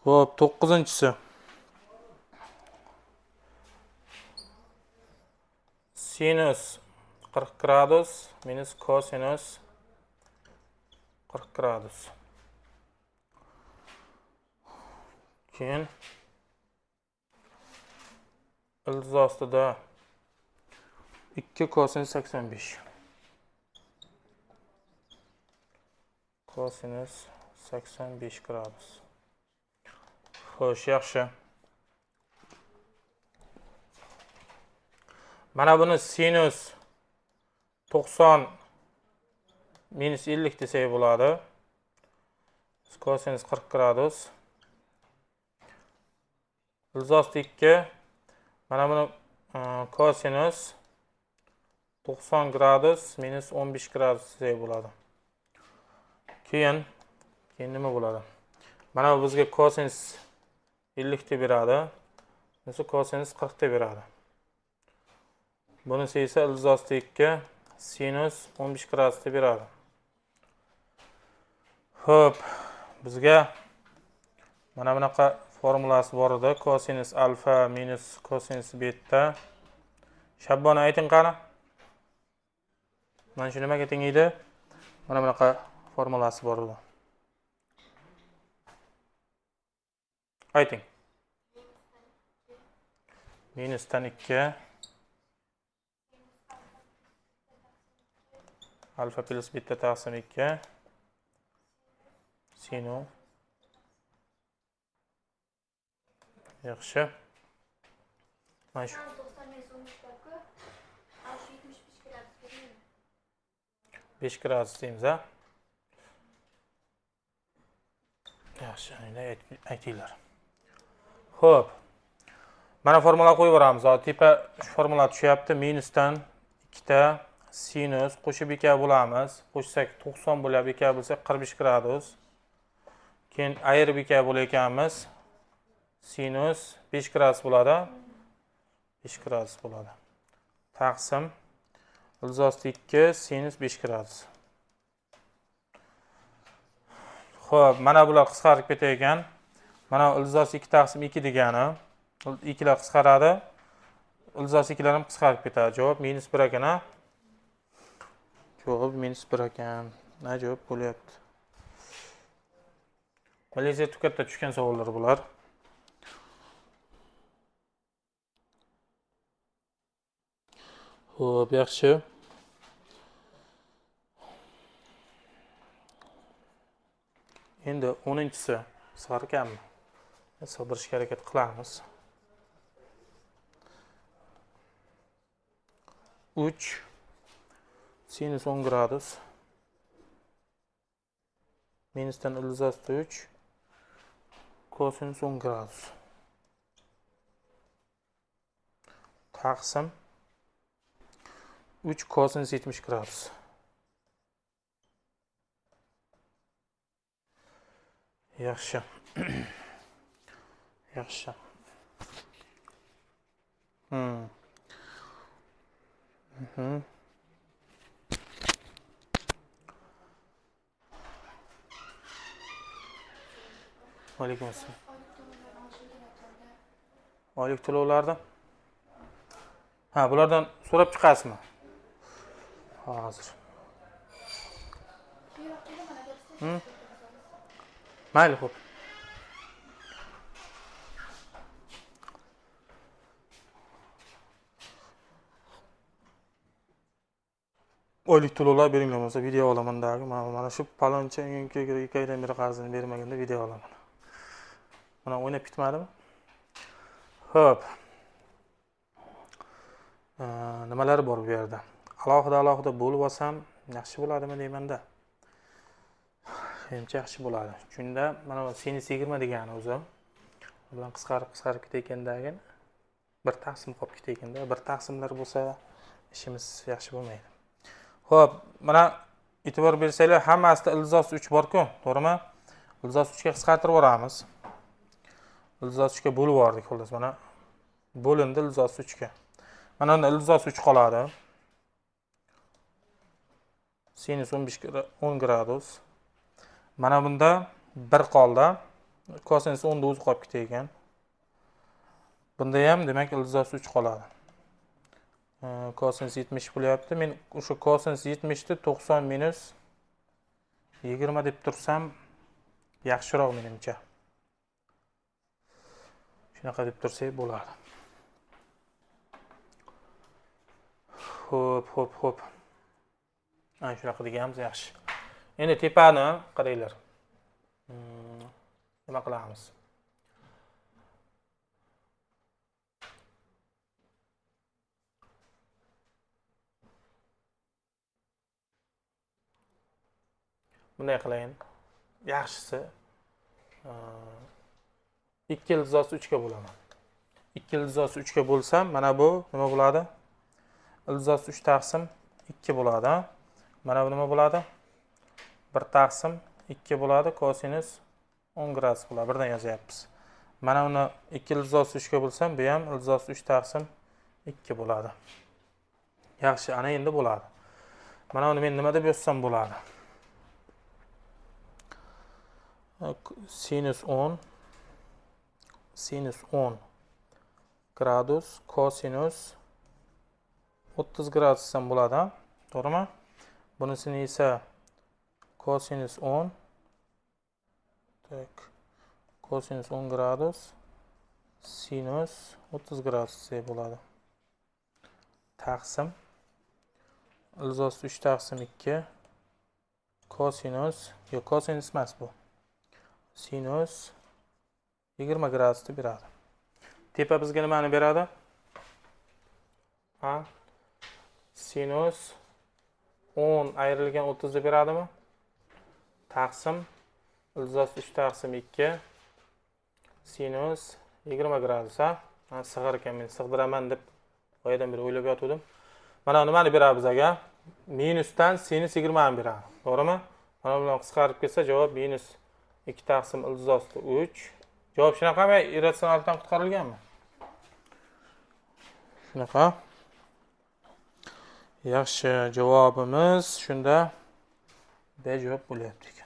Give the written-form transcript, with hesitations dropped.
Xo'p, 9-inchisi. Sinus 40 gradus minus kosinus 40 gradus. Keyin ildiz ostida 2 kosinus 85. Kosinus 85 gradus. Xo'sh, yaxshi. Mana buni sinus 90 minus 50 desak bo'ladi. Kosinus 40 gradus. Ildiz osti 2. Mana buni kosinus 90 gradus minus 15 gradus desak bo'ladi. Keyin nima bo'ladi? Mana bu bizga kosinus 50 deb beradi. Bunisi kosinus 40 deb beradi. Bunisi esa ildiz osti 2 sinus 15 gradus deb beradi. Xo'p, bizga mana bunaqa formulasi bor edi. Kosinus alfa minus kosinus beta. Shabboni ayting qani. Mana shu nimaga teng edi? Mana bunaqa formulasi bor edi. Ayting. Minusdan 2 alfa plus beta taqsim 2 sinus. Yaxshi. Mana shu. 90 minus 15 bor-ku. Ana shu 75 gradus bermaymi? 5 gradus deymiz, a? Yaxshi, endi aytinglar. Xo'p. Mana formula qo'yib yuboramiz. Hozir tepa shu formula tushyapti. Minusdan 2 ta sinus qo'shib 2 bo'lamiz. Qo'shsak 90 bo'lib 2 bo'lsa 45 gradus. Keyin ayirib 2 bo'lar ekanmiz. Sinus 5 gradus bo'ladi. 5 gradus bo'ladi. Taqsim ildiz osti 2 sinus 5 gradus. Xo'p, mana bular qisqarib ketar ekan. Mana ildiz osti 2 taqsim 2 degani. 2lar qisqaradi. Ildiz osti 2lar ham qisqarib ketadi. Javob minus 1 ekan, ha? Javob minus 1 ekan. Ajoyib bo'lyapti. Milliy sertifikatda tushgan savollar bular. Xo'p, yaxshi. Endi 10-inchisi sig'ar ekanmi? Sig'dirishga harakat qilamiz. 3 sinus 10 gradus minusdan ildiz osti 3 kosinus 10 gradus taqsim 3 kosinus 70 gradus. Yaxshi. Yaxshi. Alaykum assalom. Oylik to'lovlarda? Ha, bulardan so'rab chiqasizmi? Hozir. Mayli, xo'p. Oylik to'lovlar beringlar bo'lmasa video olaman dagi. Mana shu paloncha 2 oydan beri qarzini bermaganda video olaman. Mana o'ynab bitmadimi? Xo'p. Nimalar bor bu yerda? Alohida alohida bo'lib olsam yaxshi bo'ladimi deymanda. Menimcha yaxshi bo'ladi. Shunda mana bu sinus 20 degani o'zi bilan qisqarib qisqarib ketayotgandagi bir taqsim qolib ketayotganda, bir taqsimlar bo'lsa ishimiz yaxshi bo'lmaydi. Xo'p, mana e'tibor bersanglar hammasida ildiz osti 3 bor-ku, to'g'rimi? Ildiz osti 3 ga qisqartirib yuboramiz. Ildiz osti 3 ga bo'lib yubordik, xullas mana bo'lindi ildiz osti 3 ga. Mana unda ildiz osti 3 qoladi. Sinus 10 gradus. Mana bunda 1 qoldi. Kosinus 10 da o'zi qolib ketar ekan. Bunda ham demak ildiz osti 3 qoladi. Kosinus 70 bo'lyapti. Men o'sha kosinus 70 ni 90 minus 20 deb tursam yaxshiroq menimcha. Shunaqa deb tursak bo'ladi. Xo'p, xo'p, xo'p. Ana shunaqa deganimiz yaxshi. Endi tepani qaranglar. Nima qilamiz? Bunday qilayin. Yaxshisi, 2 ildiz osti 3 ga bo'laman. 2 ildiz osti 3 ga bo'lsam, mana bu nima bo'ladi? Ildiz osti 3 taqsim 2 bo'ladi, ha? Mana bu nima bo'ladi? 1 taqsim 2 bo'ladi, kosinus 10 gradus bo'ladi. Birdan yozyapmiz. Mana uni 2 ildiz osti 3 ga bo'lsam, bu ham ildiz osti 3 taqsim 2 bo'ladi. Yaxshi, ana endi bo'ladi. Mana uni men nima deb yozsam bo'ladi? Sinus 10, sinus 10 gradus kosinus 30 gradus ham bo'ladi, ha? To'g'rimi? Bunisini esa kosinus 10, tak, kosinus 10 gradus sinus 30 gradus desak bo'ladi. Taqsim ildiz osti 3 taqsim 2 kosinus, yo'q, kosinus emas bu. Sinus 20 gradusni beradi. Tepa bizga nimani beradi? Ha? Sinus 10 ayrilgan 30 ni beradimi? Taqsim ildiz osti 3 taqsim 2 sinus 20 gradus, ha? Ha, sig'ar ekan, men sig'diraman deb boyadan beri o'ylab yotgandim. Mana nimani beradi bizga? Minusdan sinus 20 ni beradi. To'g'rimi? Mana bilan qisqarib ketsa javob minus 2 taqsim ildiz osti 3. Javob shunaqami? Irratsionallikdan qutqarilganmi? Shunaqa. Yaxshi, javobimiz shunda B javob bo'lyapti ekan.